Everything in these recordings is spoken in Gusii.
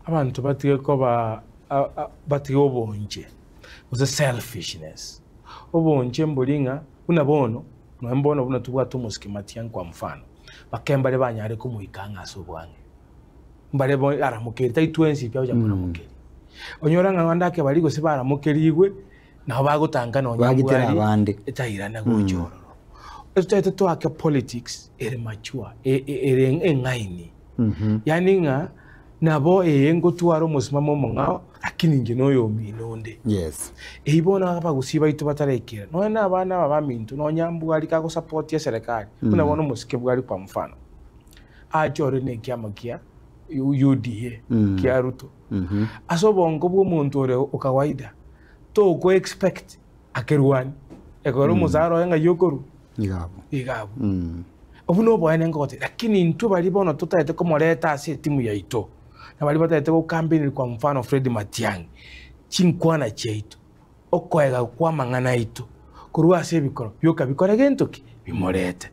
Abanto batige koba batige obonche gose selfishness. Obonche mbori ng'a buna bono, nonya mbono buna tobwate omosike Matiang'i kwa mfano, bake mbare banyare komoika ang'e ase obwang'e. Mbare bo aramokeire, tari twensi pi agocha koramokeria. Onyore ng'a abande ake baria gose baramokerigwe, nabo bagotanga nonya Bagitera mbwari abande. etairana gocha ororo. Totaete toake politics ere mature, e- e- ere eng'aini. Yaani ng'a nabo ee ngotwara omosimamo omong'ao, lakini inche noyomino onde. Yes. Eyio bono abagusii baito bataraikera, nonya na abana aba baminto, nonya mbwari kagosapotia eserekari, buna bono omosike bwari kwa mfano, achore na ekiama kia UDA, kia Ruto. Ase obongo bwa omonto ore o kawaida, toko expect akerwanie, ekero omosara oye ng'ai okorwa? Iga abwo. Iga abwo. Obwo noboene ngogotebia, lakini intwe baria bono totagete komoreta ase etimu yaito, na baria batagete gokampeneri kwa mfano Fred Matiang'i, chinkwana chiaito, okoega kw'amang'ana aito korwa ase ebikoro bioka bikore gento ki? Bimorete.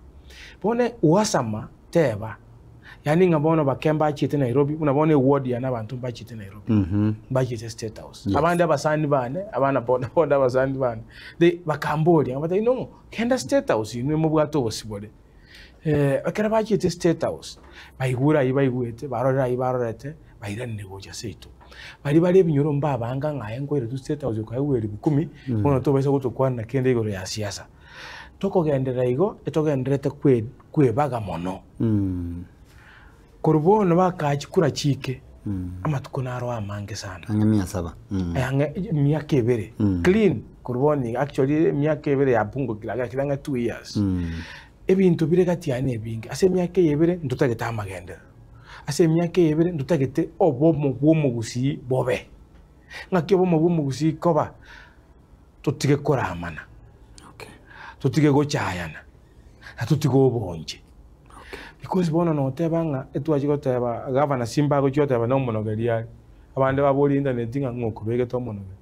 Bono uhasama teba, yaani ng'a bono bake mbachiete Nairobi, buna bono eward yane abanto mbachiete Nairobi, mbachiete State House. Abande abasani bane, abana boda boda abasani bane, they bakamboria, nkabatebia inwe genda State House inwe mobwate obosibore. Ekero bachiete State House, baigure ayio baigwete, barorire ayio barorete, bairanire gocha seito. Baria bare ebinyoro mbabanga ng'a aye nkoiretwe State House okaegwa elifu kumi, bono tobaisa gotokwanera kende igoro ya siasa. Tokogenderera igo, etogendererete kwe kwebaga mono. Korwa bono bakaa chikura chiike, amatuko naro amange sana. Ang'e mia saba. Ang'e emiaka ebere clean korwa bono iga actually emiaka ebere yapungukire ake lakini ang'e 2 years. Ebinto bire gati yaye nebinge, ase emiaka eye ebere ntotagete amagenderero, ase emiaka eye ebere ntotagete obomo bwa omogusii bobe. Ng'aki obomo bwa omogusii koba? Totige koramana, totige gochayana, na totige obonche. Because bono noteba ng'a etwachia goteba gavana Simba agochia goteba na omonogeri are, abande baborie internet ng'a ng'o okobegete omonogeri,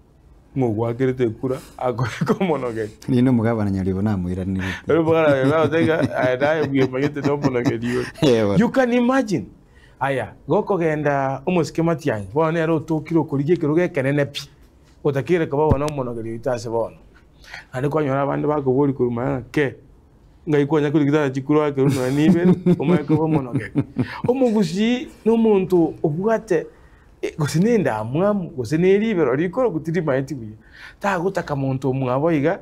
ng'o ogoakerete ekura akobeka omonogeri. Rende omogavana Nyaribo namoiraneretie. Ere omogavana Nyaribo agoteba ng'a aye naye bwemanyete na omonogeri ore. Eeh. You can imagine. Aya, gokogenda omosike Matiang'i, bono nere otokire okorigia ekerogo ekenene pi, otakeire koba bono omonogeri oito ase bono. Naende kwanyora abande bakoboria korwa magega ng'a kee, Ngai konya korigia tata chikura akerwe nonya na ibere, omanye koba omonogeri. Omogusii na omonto obwate gose na endamwamu, gose na eribero rikorokwa tirimaeti buya, tagotaka monto omwabo iga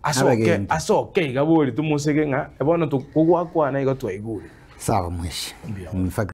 asoke Abe gento. asoke iga bori tomosege ng'a bono kogwakwana igo twaigure. Sawa mweshi. Mbuya In fact.